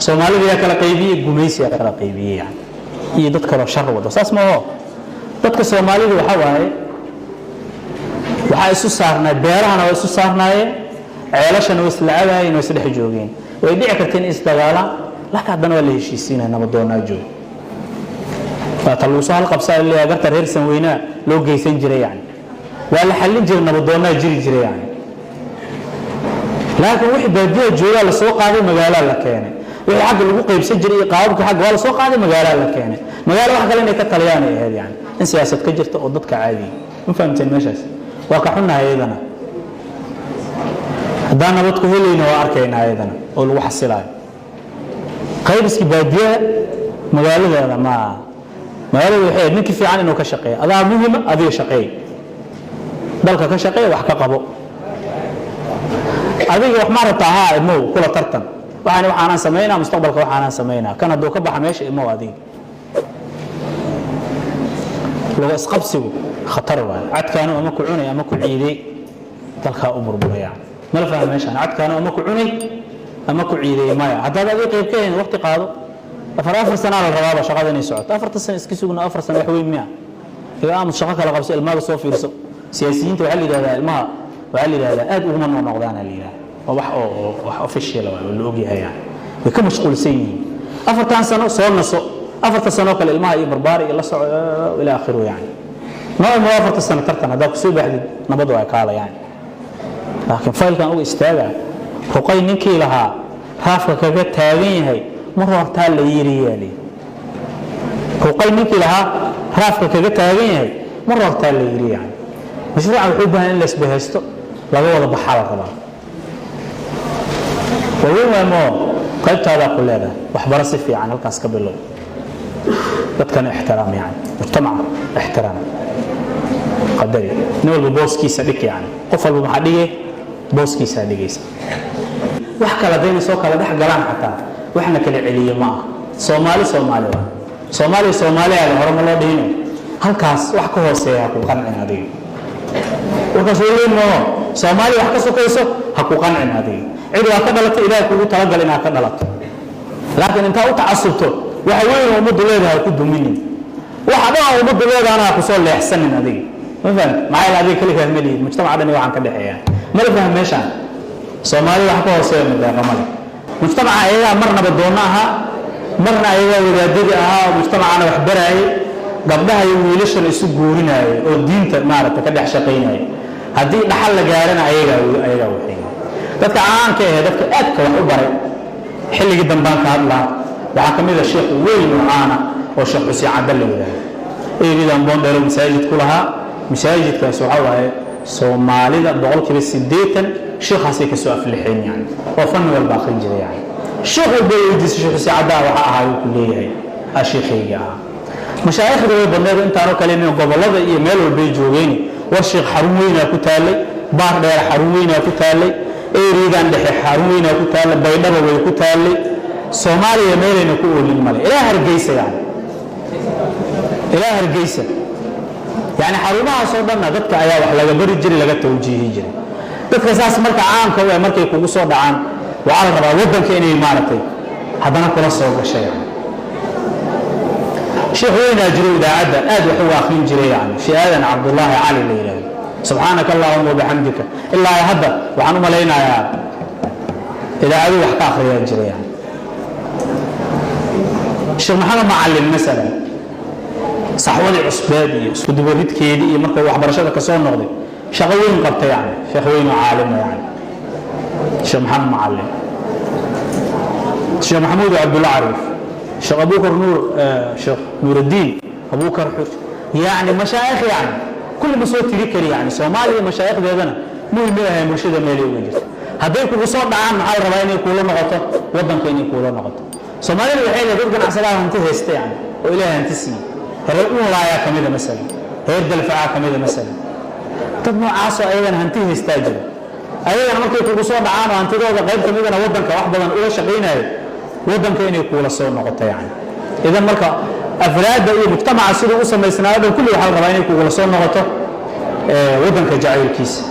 Soomaalida yaa kala qaybiyey? Gumaysiyaa kala qaybiyey yani, iyo dad kaloo shar wado. Saas maaho. Dadka Soomaalida waxaa waaye, waxaa isu saarnaa, beerahana waa isu saarnaayeen, ceelashana waa isla cabaayeen, waa isdhex joogeen. Way dhici karta in isdagaalaan, laakiin haddana waa la heshiisiinaya, nabadoonaa joog. Waa ta lagu soo halqabsaa, leeyahay garta reer Sanweynaa loo geysan jiray yani, waa la xallin jiray, nabadoonaa jiri jiray yani. Laakiin wixii baadiyaha joogaa la soo qaaday, magaalaa la keenay. Wixii xagga lagu qaybsan jiray iyo qaababka xagga waa la soo qaaday, magaalaa la keenay. Magaalo wax kale inay ka taliyaan ay ahayd yani, in siyaasad ka jirta oo dadka caadiya. Ma fahamteen? Meeshaas waa ka xunnahay iyadana. Haddaan nabad ku helayna, waa arkaynaa iyadana oo lagu xasilaayo qaybiskii baadiyaha magaaladeeda. Ma magaalada waxay ahayd ninkii fiican inuu ka shaqeeyo. Adaa muhima, adiga shaqeey, dalka ka shaqeey, wax ka qabo. Adiga wax ma rabtaa? Haa, imow, kula tartan. Waxaan waxaanaan samaynaa mustaqbalka, waxaanaan samaynaa. Kan hadduu ka baxa meesha, imow adiga. Luga isqabsigu khatar waayo. Cadkaanu ama ku cunay ama ku ciiday, dalkaa u burburaya. Mala fahma meeshaan? Cadkaanu ama ku cunay ama ku ciiday. Maya, haddaad adiga qayb ka hayn, waqti qaado. Afar afar sanaa la rabaaba shaqada inay socoto. 4ta sano iska sugno. 4 sano wax weyn miya? Iga aamus, shaqo kala qabso, ilmaha soo fiirso. Siyaasiyiinta waxaa la yidhahdaa, ilmaha waxaa la yidhahdaa aad uguma noqnoqdaana la yidhahda. Waa wax oo wax official waa la ogyahay yani, way ka mashquulsan yihiin. 4tan sano soo naso, 4ta sanoo kale ilmaha iyo barbaari iyo la soco ila akhiru yani. Noo imo 4ta sano tartan, haddaa kusoo baxdid nabad waa kaala yani. Laakiin faylkan uga istaaga, ruqay ninkii lahaa raafka kaga taagan yahay mar hortaa la yiri yaali. Ruqay ninkii lahaa raafka kaga taagan yahay mar hortaa la yiri yani. Mashruuca wuxuu u baahan in la isbahaysto, laga wada baxaa la rabaa. Waaweyn waay moo, qaybtaadaa ku leedahay. Waxbaro si fiican, halkaas ka bilow. Dadkana ixtiraam yani, mujtamaca ixtiraam, qadari, nin walba booskiisa dhig yani. Qof walba maxaa dhige? Booskiisaa dhigaysa. Wax kale haddayna soo kala dhex galaan, xataa waxna kala celiye ma aha. Soomaali Soomaali waa Soomaaliya, Soomaaliya hore ma loo dhihino. Halkaas wax ka hooseeya ha ku qancin adiga. Warkaas weyn moo? Soomaaliya wax ka sokayso ha ku qancin adiga. Cid waa ka dhalatay, Ilahay kugu talagal inaad ka dhalato, laakiin intaa u tacasubto waxa weyn oo ummaddu leedahay ha ku duminin. Waxa dhan oo ummaddu leedahana ha kusoo leexsanin adiga. Ma fahamti? Maxaa yeele adiga keligaa ma lihid, mujtamaca dhan waxaan ka dhexeeyaa. Mala faham meeshaan? Soomaaliya wax ka hooseeya madeeqa male. Mujtamaca ayagaa marnaba doonno ahaa, marna ayagaa wadaadadii ahaa oo mujtamacana wax baraayay, gabdhaha iyo wiilashana isu guurinayay oo diinta maaragta ka dhex shaqaynayay. Haddii dhaxal la gaarana, ayagaa waxeeyay. Dadka caanka ahee, dadka aadka wax u baray xilligii dambaan ka hadlaa, waxaa ka mid a sheekh weyn oo caana oo Sheekh Xuseen Cadda la yidhaahdo. Eeridan Boondheero masaajid ku lahaa. Masaajidkaas waxaa waaye Soomaalida 80% sheekhaasay kasoo aflixeen yani, oo fanni walba akhrin jiray yani. Sheekh walba weydiisa, Sheekh Xuseen Caddaa waxa ahaa uu ku leeyahay, aa sheekhayga ahaa. Mashaayikhda way badneed intaanoo kale, gobollada iyo meel walbay joogeen. War sheekh xarun weynaa ku taallay, Baar Dheer xarun weynaa ku taallay, eridan dhexe xarun weynaa ku taallay, Baydhaba way ku taallay, Soomaaliya meelayna ku oolin male, ilaa Hargeysa yani, ilaa Hargeysa yani. Xarumahaasoo dhanna dadka ayaa wax laga bari jiray, laga tawjiihi jiray dadka. Saas marka caamka u markay kugu soo dhacaan, waxaa la rabaa waddanka inay maaragtay haddana kula soo gashay yani. Sheekh weynaa jiro, idaacadda aad wax uga akhrin jiray yani, Sheekh Aadan Cabdullaahi Cali la yidhaahdo. Subxaanaka allahuma wabixamdika, ilaa hadda waxaan u malaynayaa idaacadu wax ka akhriyaa jiray yani. Sheekh Maxamed Macalin masalan, saxwadii cusbeed iyo isku dubaridkeedii iyo markuu waxbarashada ka soo noqday, shaqo weyn qabtay yani, sheekh weyn oo caalima yani, Sheekh Maxamed Macalin. Sheekh Maxamuud Cabdulla Cariif, Sheekh Abubakar Nuur, Sheekh Nuuraddiin Abubakar Xuj yani, mashaayikh yani kulli ma soo tiri kari yani. Soomaaliya mashaayikhdeedana muhim ma ahay, bulshada meelay uga jirta. Hadday kugu soo dhacaan, maxaa la rabaa? Inay kuula noqoto waddanka, inay kuula noqoto. Soomaalida waxay leedahay dad ganacsadaha hanti haysta yani, oo Ilaahay hanti siiyey. Reer Uunlaayaa ka mida masalan, reer Dalfacaa ka mida masalan. Dad noocaasoo ayagana hanti haystaa jira. Ayagana markay kugu soo dhacaan oo hantidooda qayb ka midana waddanka wax badan uga shaqaynayo, waddanka inay kuula soo noqoto yani. Idan marka afraadda iyo mujtamaca siduu u samaysnaayo dhan kulli waxaa la rabaa inay kugula soo noqoto waddanka jacaylkiisa.